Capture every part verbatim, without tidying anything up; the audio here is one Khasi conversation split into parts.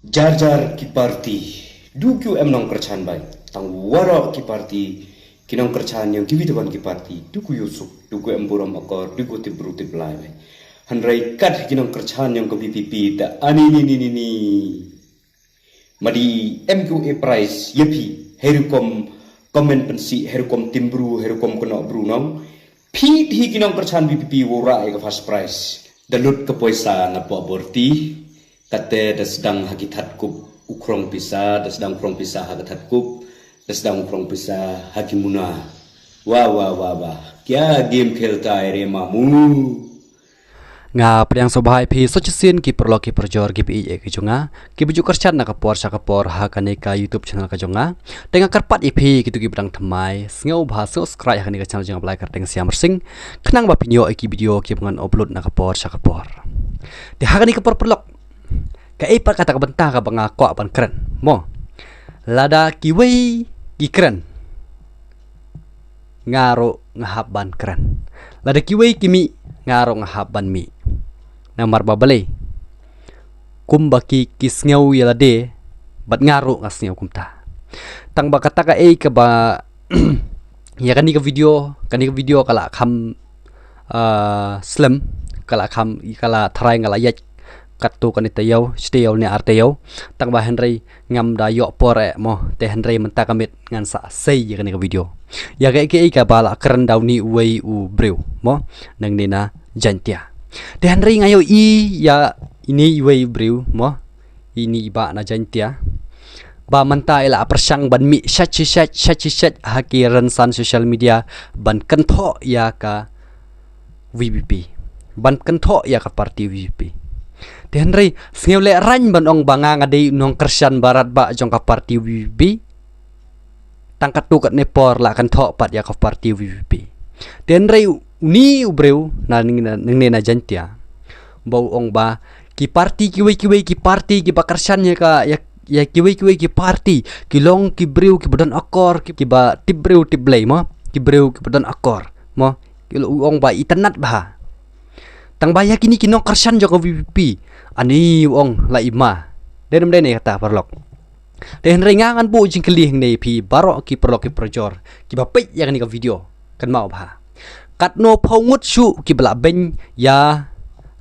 Jar jar ki parti, du ki em nongkyrchan bai. Tang waroh ki parti, ki nongkyrchan yong ki witawan ki parti, du ki ïohsuk, du ki em burom akor, du ki tip bru tip blai bai. Hynrei kat ki nongkyrchan yong ka VPP da ani ni ni ni ni. Madi em ki prize ïa phi, hei rukom comment pynsih, hei rukom tim bru, hei rukom kynnoh bru nong. Phi hi ki nongkyrchan VPP wa rah ïa ka first prize. Da lut ka poisa na poh borti. Kate da sdang ha ki that kup u krong pisa, da sdang krong pisa ha ka that kup, da sdang krong pisa ha ki muna. Wa wa wa wa. Kya game khelta hai re mamu. Nga pdiang sngewbha ïa phi sa shisien ki paralok ki parajor ki phi ïa ki jong nga, ki ba ju kyrchan na ka por sha ka por ha kane ka YouTube channel ka jong nga. Te nga kyrpad ïa phi kito ki ba dang thymmai, sngewbha subscribe ha kane ka channel jong nga Blai Kyrteng Siam Marsing, khnang ba phin ïoh ïa ki video ki ba ngan upload na ka por sha ka por. Te ha kane ka por paralok, kaei pat kata ka bynta kaba nga kwah ban kren mo. Lada kiwei ki kren, nga ruh nga hap ban kren. Lada kiwei ki mih, nga ruh nga hap ban mih. Namar ba balei? Kumba ki, ki sngew ïa lade, bad nga ruh nga sngew kumta. Tang ba kata kaei kaba ïa kane ka video, kane ka video ka la kham, ah, slem, ka la kham, ka la tharai, nga la ïaid katto katne taïew, shi taïew ne ar taïew. Tang ba hynrei ngam da ïoh por eh mo, te hynrei mynta ka miet ngan sa sei ïa kane ka video. Ïa kaei kaei kaba la kren da uni uwei u briew mo, nangne na Jaintia. Te hynrei nga ïohi ïa ine uwei u briew mo, ine i bah na Jaintia, ba mynta i la pyrshang ban mih shat shi shat, shat shi shat ha ki rynsan social media ban kynthoh ïa ka VPP, ban kynthoh ïa ka parti VPP. Te hynrei sngew lehraiñ ban ong ba nga, nga dei u nongkyrshan barat bah jong ka parti VPP. Tang katto katne por la kynthoh pat ïa ka parti VPP. Te hynrei uni u briew na ning-, na, nangne na Jaintia, ba u ong ba ki parti kiwei kiwei ki parti kiba kyrshan ïa ka, ïa, ïa kiwei kiwei ki parti, ki long ki briew kiba don akor, ki, kiba tip briew tip Blei mo, ki briew kiba don akor mo. Ki, u ong ba itynnad bha. Tang ba ïa kine ki nongkyrshan jong ka VPP, ani u ong la i ma. Dei ne ym dei ne kata paralok? Te hynrei nga ngan buh jingkylli hangne ïa phi baroh ki paralok ki parajor kiba peit ïa kane ka video. Kynmaw bha. Katno phew ngut shuh kiba la beiñ ïa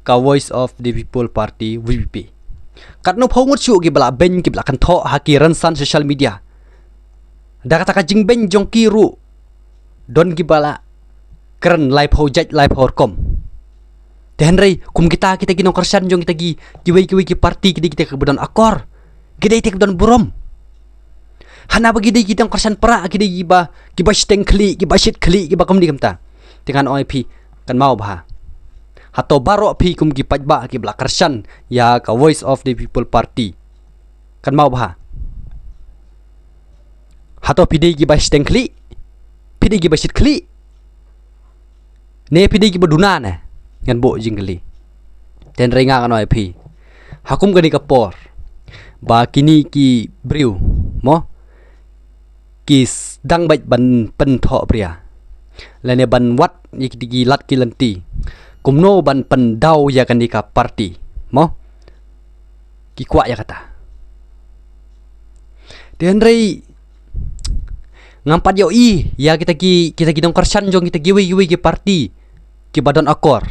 ka Voice of the People Party, VPP? Katno phew ngut shuh kiba la beiñ, kiba la kynthoh ha ki rynsan social media? Da kata ka jingbeiñ jong ki ruh don kiba la kren laiphew jait laiphew rukom. Te hynrei kum kita, kita ki nongkyrshan jong kita ki, kiwei kiwei ki parti, ki dei kita kiba don akor, ki dei kita kiba don burom. Hana ba ki dei ki nongkyrshan prah, ki dei kiba, kiba shiteng khlieh, kiba shit khlieh, kiba kumne kumta. Te ngan ong ïa phi, kynmaw bha. Hato baroh phi kum ki paidbah kiba la kyrshan ïa ka Voice of the People Party? Kynmaw bha. Hato phi dei kiba shiteng khlieh? Phi dei kiba shit khlieh? Ne phi dei kiba duna ne? Ngan buh jingkylli. Te hynrei nga ngan ong ïa phi, ha kum kane ka por ba kine ki briew mo, ki sdang beit ban pynthohbria lane ban wad ïa kiti ki lad ki lynti kumno ban pyndaw ïa kane ka parti mo, ki kwah ïa kata. Te hynrei ngam pat ïohi ïa kita ki, kita ki nongkyrshan jong kita kiwei kiwei ki parti kiba don akor.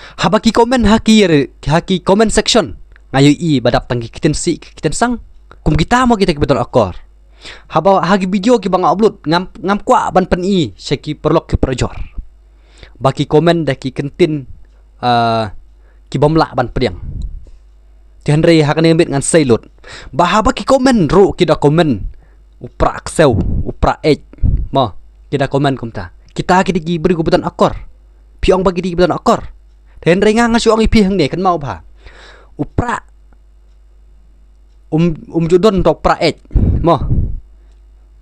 Haba ki comment ha ki, ha ki comment section, nga ïohi ba dap tang ki ktien sih, ki ktien sang. Kum kita mo kita kiba don akor. Haba ha ki video kiba nga upload, ngam, ngam kwah ban pyni sha ki paralok ki parajor ba ki comment da ki kyntien, ah, ki bym lah ban pdiang. Te hynrei ha kane ka miet ngan sei lut ba haba ki comment ruh, ki da comment u prah ksew, u prah eit mo, ki da comment kumta. Kita ki dei ki briew kiba don akor. Phi ong ba ki dei kiba don akor. Te hynrei nga, nga shu ong ïa phi hangne, kynmaw bha. U prah um, um ju don, to prah eit mo.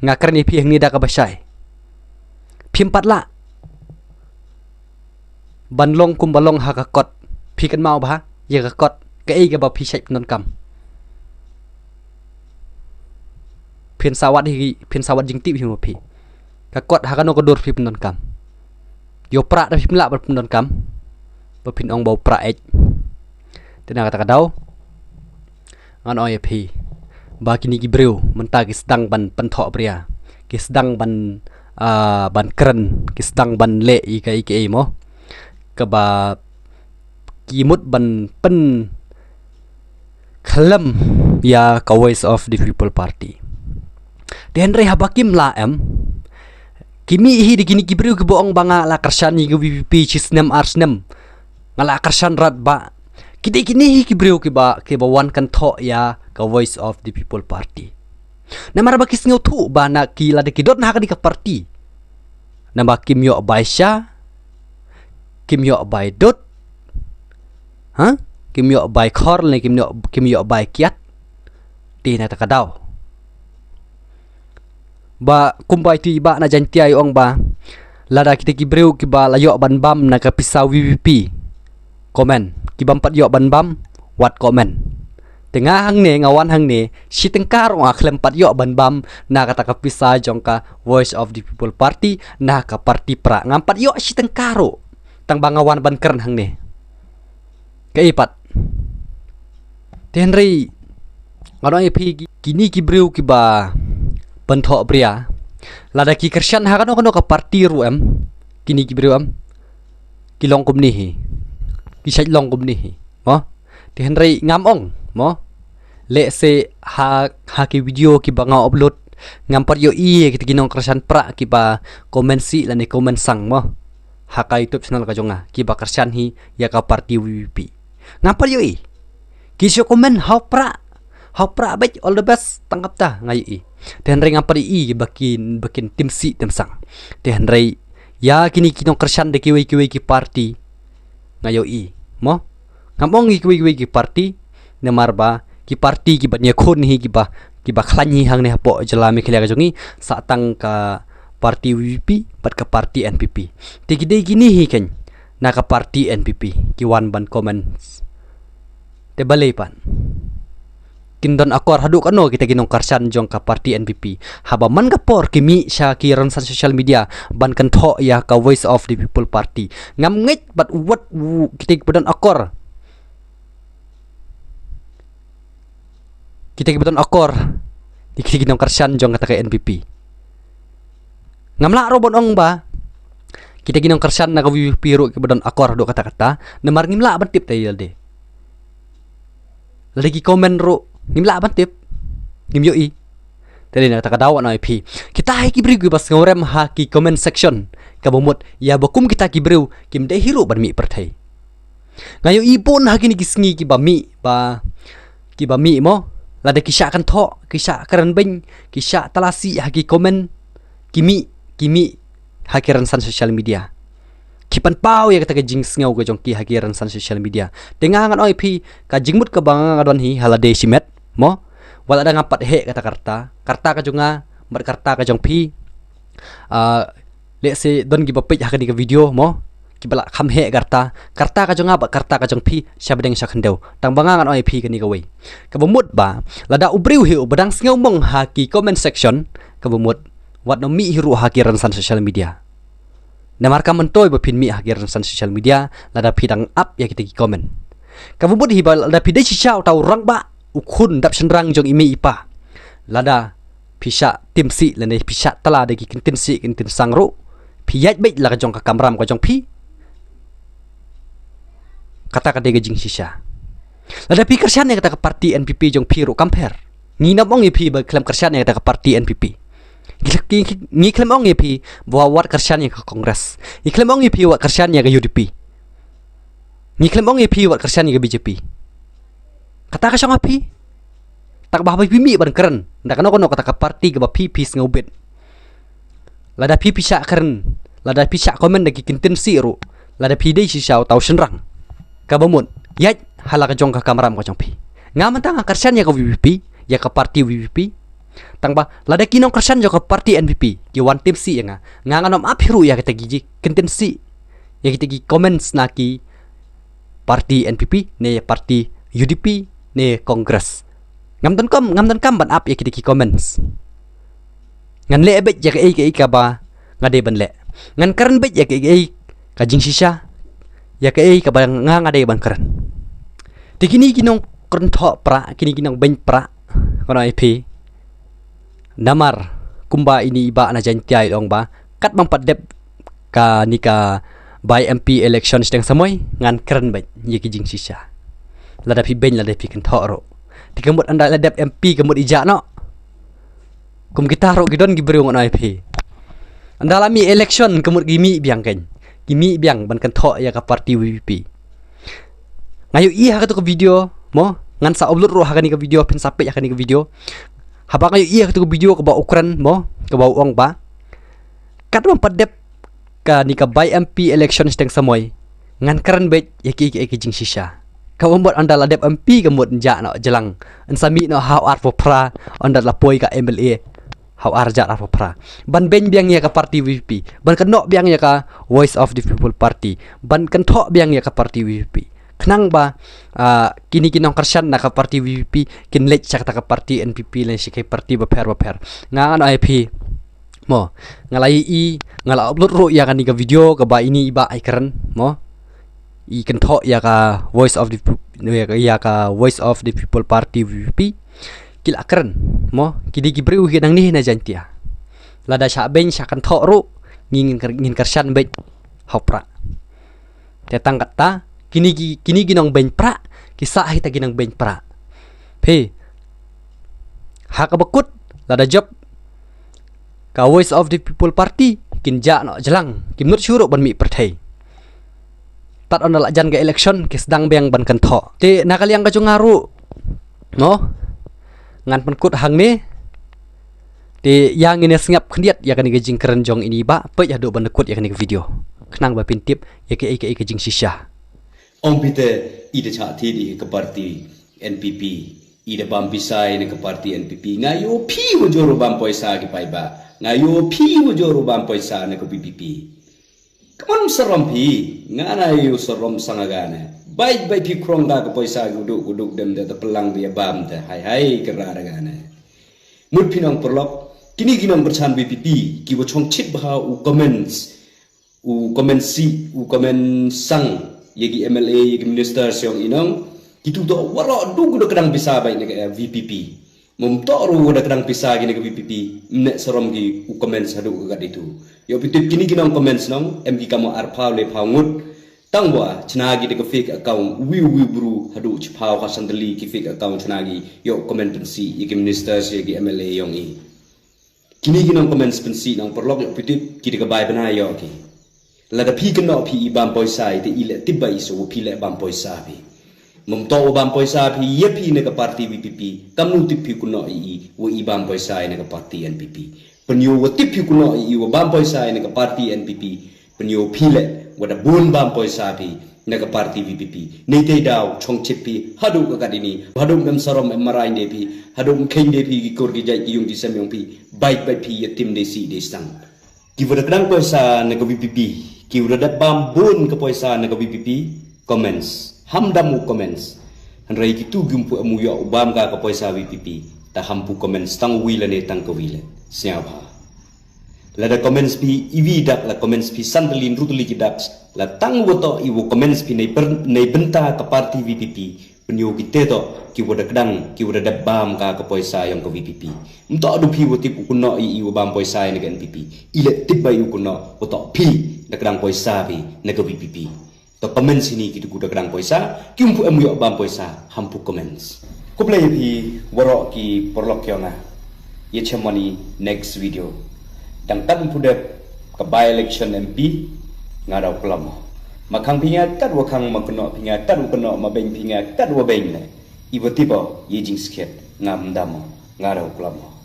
Nga kren ïa phi hangne da kaba shai. Phim pat lah ban long kumba long ha ka kot. Phi kynmaw bha ïa ka kot, kaei kaba phi shait pyndonkam? Phin sa wad hi, phin sa wad jingtip hi mo phi. Ka kot ha kano ka dur phi pyndonkam? Ïa u prah da phim lah ban pyndonkam, ba phin ong ba u prah eit. Te na kata ka daw Ngan ong ïa phi ba kine ki briew mynta ki sdang ban pynthoh bria, ki sdang ban, ah, ban kren, ki sdang ban leh ïa ka, ïa ka, ïa mo, kaba ki mut ban pynkhlem ïa ka Voice of the People Party. Te hynrei haba kim lah em, ki mih hi da kine ki briew kiba ong ba nga la kyrshan ïa ka VPP shi snem ar snem, nga la kyrshan rat ba. Ki dei kine hi ki briew kiba, kiba wan kynthoh ïa ka Voice of the People Party. Namar ba ki sngewthuh ba na ki lada ki don ha kane ka party, namar kim ïoh bai sha, kim ïoh bai dud, ha? Kim ïoh bai khor ne kim ïoh, kim ïoh bai kiad. Te na kata ka daw ba kumba ïa tu i bah na Jaiñtia i ong ba lada kita ki briew kiba la ïoh ban bam na ka pisa VPP, comment. Kibym pat ïoh ban bam, wat comment. Te nga hangne, nga wan hangne, shi tyngka ruh nga khlem pat ïoh ban bam na kata ka pisa jong ka Voice of the People Party, na ka party prah. Ngam pat ïoh shi tyngka ruh. Tang ba nga wan ban kren hangne. Kaei pat. Te hynrei ngan ong ïa phi, kine ki briew kiba pynthoh bria, lada ki kyrshan ha kano kano ka party ruh em, kine ki briew em, ki long kumne hi. Ki shait long kumne hi, mo. Te hynrei ngam ong, mo, lehse ha, ha ki video kiba nga upload, ngam pat ïohi ïa kita ki nongkyrshan prah kiba comment sih lane comment sang, mo, ha ka YouTube channel ka jong nga, kiba kyrshan hi ïa ka party VPP. Ngam pat ïohi. Ki shu comment, haw prah, haw prah beit, all the best, tang kata nga ïohi. Te hynrei ngam pat ïohi ba kin, ba kin tim sih tim sang. Te hynrei ïa kine ki nongkyrshan da kiwei kiwei ki party, nga ïohi, mo. Ngam ong ïa kiwei kiwei ki party, namar ba ki party kiba ïakhun hi, kiba, kiba khlaiñ hi hangne hapoh jylla Meghalaya ka jong ngi, sah tang ka party VPP bad ka party NPP. Te ki dei kine hi keiñ na ka party NPP ki wan ban comment. Te balei pat? Kin don akor haduh katno kita ki nongkyrshan jong ka party NPP? Haba man ka por ki mih sha ki rynsan social media ban kynthoh ïa ka Voice of the People Party, ngam ngeit bad wat u kita kiba don akor, kita kiba don akor, kita ki nongkyrshan jong kata ka NPP. Ngam lah ruh ban ong ba kita ki nongkyrshan na ka VPP ruh kiba don akor haduh katta katta, namar ngim lah ban tip te ïa lade. Lada ki comment ruh ngim lah ban tip, ngim ïohi. Te dei na kata ka daw ngan ong ïa phi, kita hi ki briew kiba sngewrem ha ki comment section, kaba mut ïa ba kum kita ki briew kim dei hi ruh ban mih pyrthei. Nga ïohi bun ha kine ki sngi kiba mih, ba, kiba mih, mo, lada ki shah kynthoh, ki shah kren beiñ, ki shah tala sih ha ki comment, ki mih, ki mih ha ki rynsan social media. Ki pynpaw ïa kata ka jingsngew ka jong ki ha ki rynsan social media. Te nga ngan ong ïa phi, ka jingmut kaba nga nga don hi ha lade shimet, mo, wat lada ngam pat heh kata ka rta, ka rta ka jong nga bad ka rta ka jong phi, ah, lehse don kiba peit ha kane ka video, mo, kiba lah kham heh ka rta, ka rta ka jong nga bad ka rta ka jong phi shaba deng sha khyndew. Tang ba nga ngan ong ïa phi kane kawei, kaba mut ba lada u briew hi uba dang sngew mong ha ki comment section, kaba mut wat nym mih hi ruh ha ki rynsan social media. Namar kam myntoi ba phin mih ha ki rynsan social media lada phi dang ap ïa kita ki comment. Kaba mut hi ba lada phi dei shisha uta u rangbah, u khun dap shynrang jong i mei i pa, lada phi shah tim sih lane phi shah tala da ki kyntien sih kyntien sang ruh, phi ïaid beit la ka jong ka kamram ka jong phi. Kata ka dei ka jingshisha. Lada phi kyrshan ïa kata ka party NPP jong phi ruh kam pher. Ngi ngam ong ïa phi ba khlem kyrshan ïa kata ka party NPP. Ngi, ngi, ngi khlem ong ïa phi ba wat kyrshan ïa ka Congress. Ngi khlem ong ïa phi wat kyrshan ïa ka UDP. Ngi khlem ong ïa phi wat kyrshan ïa ka BJP. Kata ka shong ha phi. Tang ba haba phi mih ban kren da kano kano kata ka party kaba phi, phi sngewbit, lada phi, phi shah kren, lada phi shah comment da ki kyntien sih ruh, lada phi dei shisha uta u shynrang, kaba mut ïaid ha la ka jong ka kamram ka jong phi. Nga mynta nga kyrshan ïa ka VPP, ïa ka party VPP. Tang ba lada ki nongkyrshan jong ka party NPP ki wan tim sih ïa nga, nga ngan ym ap hi ruh ïa kita ki kyntien sih, ïa kita ki comments na ki party NPP ne party UDP ne Congress. Ngam donkam, ngam donkam ban ap ïa kita ki comments. Ngan leh beit ïa kaei kaei kaba nga dei ban leh. Ngan kren beit ïa kaei kaei ka jingshisha, ïa kaei kaba nga, nga dei ban kren. Te kine ki nong, kynthoh pra, kine ki nongbeiñ pra, kano ai phi. Namar kumba ini i bah na Jaintia i ong ba katba ngan pat dep kane ka bai M P election shiteng samoi, ngan kren beit ïa ki jingshisha. Lada phi beiñ, lada phi kynthoh ruh. Te ka mut ynda la dep M P ka mut i jah noh. Kum kita ruh ki don ki briew ngan ai phi. Ynda la mih election ka mut ki mih biang kein. Ki mih biang ban kynthoh ïa ka party V P P. Nga ïohi ha katu ka video, mo, ngan sa upload ruh ha kane ka video, phin sa peit ha kane ka video. Haba nga ïohi ha katu ka video kaba u kren, mo, kaba u ong ba katba ngan pat dep kane ka bai M P election shiteng samoi, ngan kren beit ïa ki, ki, ki jingshisha. Kaba mut ynda la dep M P ka mut yn jah noh jlang. Yn sa mih noh ha u arphew phra, ynda la poi ka M L A ha u ar hajar arphew phra. Ban beiñ biang ïa ka party V P P. Ban kynnoh biang ïa ka Voice of the People Party. Ban kynthoh biang ïa ka party V P P. Khnang ba, ah, kine ki nongkyrshan na ka party V P P kin leit sha kata ka party N P P lane sha ki party bapher bapher. Nga ngan ai phi. Mo, nga la ïohi, nga la upload ruh ïa kane ka video kaba ini i bah i kren, mo. I kynthoh ïa ka Voice of the Peop-, ïa ka, ïa ka Voice of the People Party V P P. Ki la kren, mo, ki dei ki briew ki nangne na Jaintia. Lada shah beiñ shah kynthoh ruh, ngin, ngin kyr-, ngin kyrshan beit ha u pra. Te tang kata, kine ki, kine ki nongbeiñ pra, ki sah hi ta ki nongbeiñ pra. Phi. Ha kaba kut, lada jop ka Voice of the People Party, kin jah noh jlang, kim nud shuh ruh ban mih pyrthei. Tad ynda la jan ka election, ki sdang biang ban kynthoh. Te na ka liang ka jong nga ruh, mo, ngan pynkut hangne. Te ïa ngin ïa sngap khyndiat ïa kane ka jingkren jong ini i bah, peit haduh ban da kut ïa kane ka video. Khnang ba phin tip ïa kaei kaei ka jingshisha. Ong phi te, i da shah thied ïa ka party N P P, i da bam pisa ïa na ka party N P P. Nga ïoh phi wa jur u bam poisa ki paidbah. Nga ïoh phi wa jur u bam poisa na ka V P P. Kammon sarom phi, nga na ïoh sarom sang ha nga ne. Bait bait phi khrong ka ka poisa ki u duk u duk dem te, te pynlang bia bam te, hai hai kra da nga ne. Mut phi nongpyrlok, kine ki nongkyrshan V P P, ki wa chong chit bha u comments, u comment si, u comment sang ïa ki M L A, ïa ki minister shong i nong, kitu to waroh duk da kdang pisa bait na ka V P P. Mum to ruh da kdang pisa kine ka V P P, mne sarom ki u comments haduh ka kat itu. Ïoh phi tip kine ki nong comments nong, em ki kamo arphaw lephaw ngut, tang wa chna ki da ka fake account, uwi uwi bru haduh chiphaw ha sandali ki fake account chna ki, ïoh comment pynsi ïa ki minister ïa ki M L A ïong i. Kine ki nong comments pynsi nongpyrlok ïoh phi tip ki da ka bai bnai ïoh ki. Lada phi kynnoh phi i bam poisa i te i leh tip ba i so phi leh bam poisa phi. Mum to u bam poisa phi ïa phi na ka party V P P, kamnu tip phi kynnoh i i wa i bam poisa i na ka party N P P. Pynïoh wa tip phi kynnoh i i wa bam poisa i na ka party N P P, pynïoh phi leh wa da bun bam poisa phi na ka party V P P. Nei te daw chong chit phi haduh ka kat ini, haduh mem sarom em marai de phi, haduh mkheiñ de phi ki kur ki jait ki yung ki sem yong phi, bait bait phi ïa tim de si de sang. Ki wa da kdang poisa na ka V P P, ki wa da dep bam bun ka poisa na ka V P P, comments. Ham dam u comments. Hynrei kitu ki ym pu em u ïoh u bam ka ka poisa V P P, ta ham pu comments tang wi lane tang ka wi le. Sñiaw bha. Lada comments phi iwi dak la comments phi san tylli ynru tylli ki dak, la tang wa to i wa comments phi nei per-, nei bynta ka party V P P, pynïoh ki te to, ki wa da kdang, ki wa da dep bam ka ka poisa yong ka V P P. Mto du phi wa tip u kynnoh i i wa bam poisa i na ka N P P. I leh tip ba i u kynnoh, wa to phi, da kdang poisa phi, na ka V P P. To comments ini kitu ku da kdang poisa, ki ym pu em u ïoh bam poisa, ham pu comments. Khublei phi waroh ki paralok yong nga. Ïa chem mani next video. Dang kat ym pu dep ka by election M P, nga daw klam. Ma khang phi nga kat wa khang, ma kynnoh phi nga kat wa kynnoh, ma beiñ phi nga kat wa beiñ le. I wa tip o, ïa jingsakhiat, ngam dam o, nga daw klam o.